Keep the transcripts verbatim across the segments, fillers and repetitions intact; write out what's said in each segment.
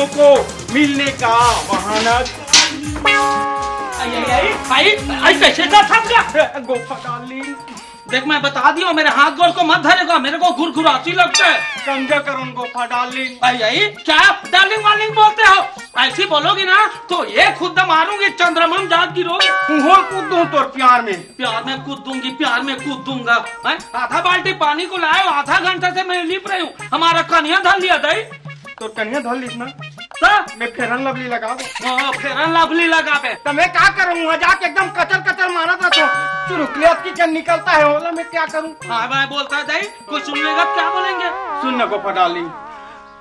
को मिलने का बहाना। आई, आई, आई, आई, आई, कैसे का था क्या? गोफा डार्लिंग। देख, मैं बता दिया हूँ, मेरे हाथ गोड़ को मत धरेगा, मेरे को गुरगुरासी लगता है। समझा करो गोफा डार्लिंग। आई, आई, क्या डार्लिंग वार्लिंग बोलते हो? ऐसी बोलोगी ना तो ये खुद मारूंगी, चंद्रमा में जात गिरो। उहोल कूद दूं तोर प्यार में। प्यार में कूद दूंगी, प्यार में कूद दूंगा। हैं? आधा बाल्टी पानी को लाए हो, आधा घंटा से मैं लिप रही हूँ, हमारा कनिया धर लिया दई। तो कनिया धर लिस ना, तो? मैं फेरन लवली लगा दो। हाँ, फेरन लवली लगा बे। तो मैं क्या करूँ, वहाँ जाके एकदम कचर कचर मारा था तो चुरुकले अतकी कन निकलता है, ओला मैं क्या करूँ? हाँ, मैं बोलता दई, कोई सुन लेगा तो क्या बोलेंगे? सुन ना गोफा डार्लिंग,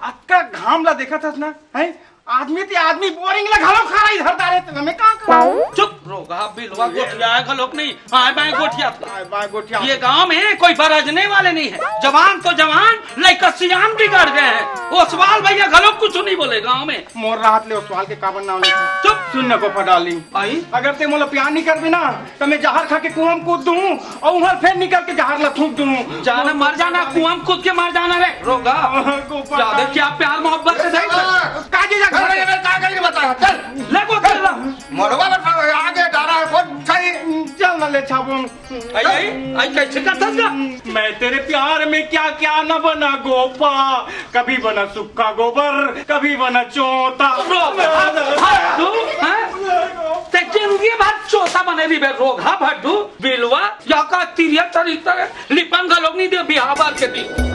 अतका घाम ला देखा था ना, हैं? आदमी ते आदमी बोरिंग ला घलो खा रही धरता रहे, तो मैं क्या करूँ? चुप, रोगहा बिलवा गोठिया है घलोक नहीं। हाँ, मैं गोठिया। हाँ, मैं गोठिया। ये गांव में कोई बरजने वाले नहीं है। जवान तो जवान, लइका सियान बिगड़ गए हैं। ओसवाल भैया घलोक कुछ नहीं बोले गांव में। मोर राहत ले ओसवाल के काबर नाम लेथे? चुप। सुन न गोफा डार्लिंग। आई? अगर ते मोला प्यार नहीं करबे ना, तो मैं जहर खा के कुआं में कूद दूं और उहर फेर निकल के जहर ला थूक दूं। जाना मर जाना, कुआं में कूद के मर जाना रे। रोगहा। गोफा ज्यादा डार्लिंग। क्या प्यार मोहब्बत से देख। का जी जा घर अरे, में? मैं का करेंगे बता, चल। ले गोठिया ला। मरवा में आगे डारा है, कौन सही? चल ना ले छाबू। आई, आई, आई, कैसे करता था? मैं तेरे प्यार में क्या क्या न बना गोपा, कभी बना सूखा गोबर, कभी बना चोता। रोगहा भड्डू, हैं? ते जिंदगी भर चोता बने रहिबे, रोगहा भड्डू, बिलवा, या का तिरिया तरीका है, लिपन घलोक नहीं दे बिहाव बर के दिन।